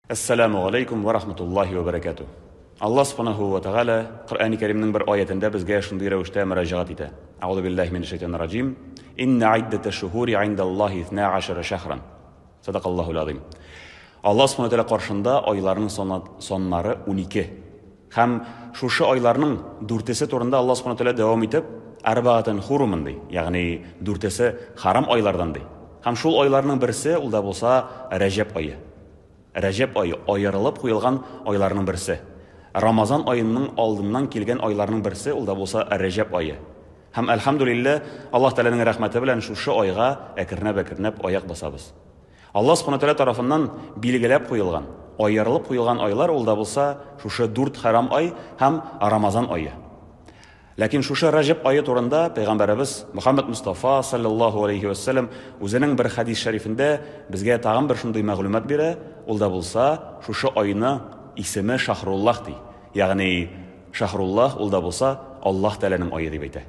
Әссәламү галәйкүм вә рахматуллаһи вә бәрәкәтүһ. Аллаһ Субханаһу вә Тәгалә Коръәни Кәримнең бер аятендә безгә шундый рәвештә мөрәҗәгать итә. Әгъузу биллаһи минәш шайтанир раҗим. Иннә гыйддәтә шуһури гыйндаллаһи исна гашара шәһран. Садакаллаһул азим. Аллаһ Субханаһу вә Тәгалә каршында айларның саннары 12. Һәм шушы айларның дүртесе турында Аллаһ Субханаһу вә Тәгалә дәвам итеп, Арбаатан хурумун ди, ягъни дүртесе харам айлардан ди. Һәм шул айларның берсе ул да булса Рәҗәб ае. Рәҗәб ае аерылып куелган айларның берсе. Рамазан аеның алдыннан килгән айларның берсе ул да булса Рәҗәб ае. Һәм әлхәмдүлилләһ, Аллаһ Тәгаләнең рәхмәте белән шушы айга әкренләп-әкренләп аяк басабыз. Аллаһ Субхана Тәгалә тарафыннан билгеләп куелган, аерылып куелган айлар ул да булса шушы дүрт хәрам ай һәм Рамазан ае. Ләкин шушы Раҗәб ае турында пәйгамбәребез Мөхәммәд Мостафа салләллаһу алейһи вә сәлләм үзенең бер хәдис шәрифендә безгә тагын бер шундый мәгълүмат бирә, ул да булса шушы айны исеме Шаһруллаһ ди. Ягъни Шаһруллаһ ул да булса Аллаһ Тәгаләнең ае дип әйтә.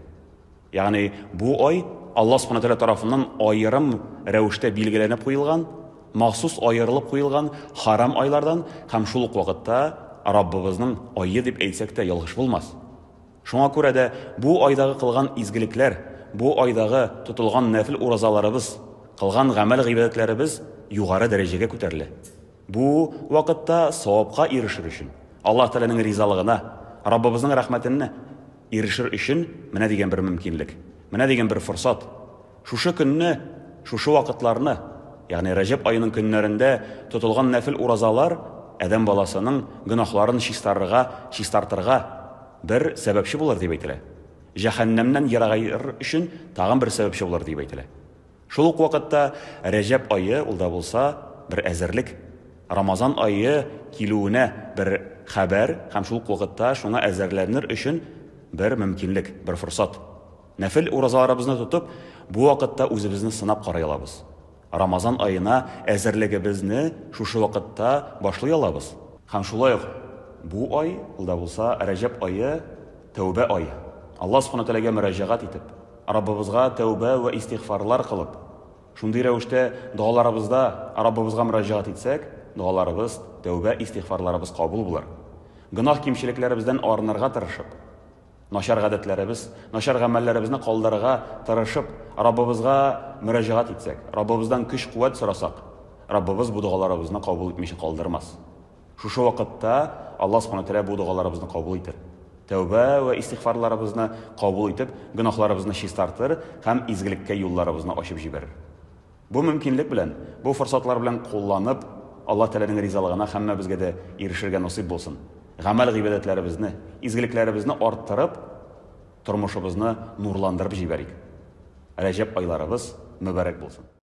Ягъни бу ай Аллаһ Субхана Тәгалә тарафыннан аерым рәвештә билгеләнеп куелган, махсус аерылып куелган харам айлардан һәм шул ук вакытта Раббыбызның ае дип әйтсәк тә ялгыш булмас. Шуңа күрә дә бу айдагы кылган изгелекләр, бу айдагы тотылган нәфел уразаларыбыз, кылган гамәл-гыйбадәтләребез югары дәрәҗәгә күтәрелә. Бу вакытта савапка ирешер өчен, Аллаһ Тәгаләнең ризалыгына, Раббыбызның рәхмәтенә ирешер өчен менә дигән бер мөмкинлек, менә дигән бер форсат. Шушы көнне, шушы вакытларны, ягъни Рәҗәб аеның көннәрендә тотылган нәфел уразалар адәм баласының гөнаһларын чистарырга, чистартырга бер сәбәпче булыр дип әйтелә. Җәһәннәмнән ерагаер өчен тагын бер сәбәпче булыр дип әйтелә. Шул ук вакытта Рәҗәб ае ул да булса бер әзерлек, Рамазан ае килүенә бер хәбәр һәм шул ук вакытта шуңа әзерләнер өчен бер мөмкинлек, бер форсат. Нәфел уразаларыбызны тотып, бу вакытта үзебезне сынап карый алабыз. Рамазан аена әзерлегебезне шушы вакытта башлый алабыз. Һәм шулай ук бу ай, ул да булса Рәҗәб ае, тәүбә ае. Аллаһ Субхана Тәгаләгә мөрәҗәгать итеп, Раббыбызга тәүбә вә истигъфарлар кылып, шундый рәвештә догаларыбызда Раббыбызга мөрәҗәгать итсәк, догаларыбыз, тәүбә, истигъфарларыбыз кабул булыр. Гөнаһ-кимчелекләребездән арынырга тырышып, начар гадәтләребез, начар гамәлләребезне калдырырга тырышып, Раббыбызга мөрәҗәгать итсәк, Раббыбыздан көч-куәт сорасак, Раббыбыз бу догаларыбызны кабул итмичә калдырмас. Шушы вакытта Аллаһ Субхана Тәгалә бу догаларыбызны кабул итер. Тәүбә вә истигъфарларыбызны кабул итеп, гөнаһларыбызны чистартыр һәм изгелеккә юлларыбызны ачып җибәрер. Бу мөмкинлек белән, бу форсатлар белән кулланып, Аллаһ Тәгаләнең ризалыгына һәммәбезгә дә ирешергә насыйп булсын. Гамәл-гыйбадәтләребезне, изгелекләребезне арттырып, тормышыбызны нурландырып җибәрик. Рәҗәб айларыбыз мөбарәк булсын.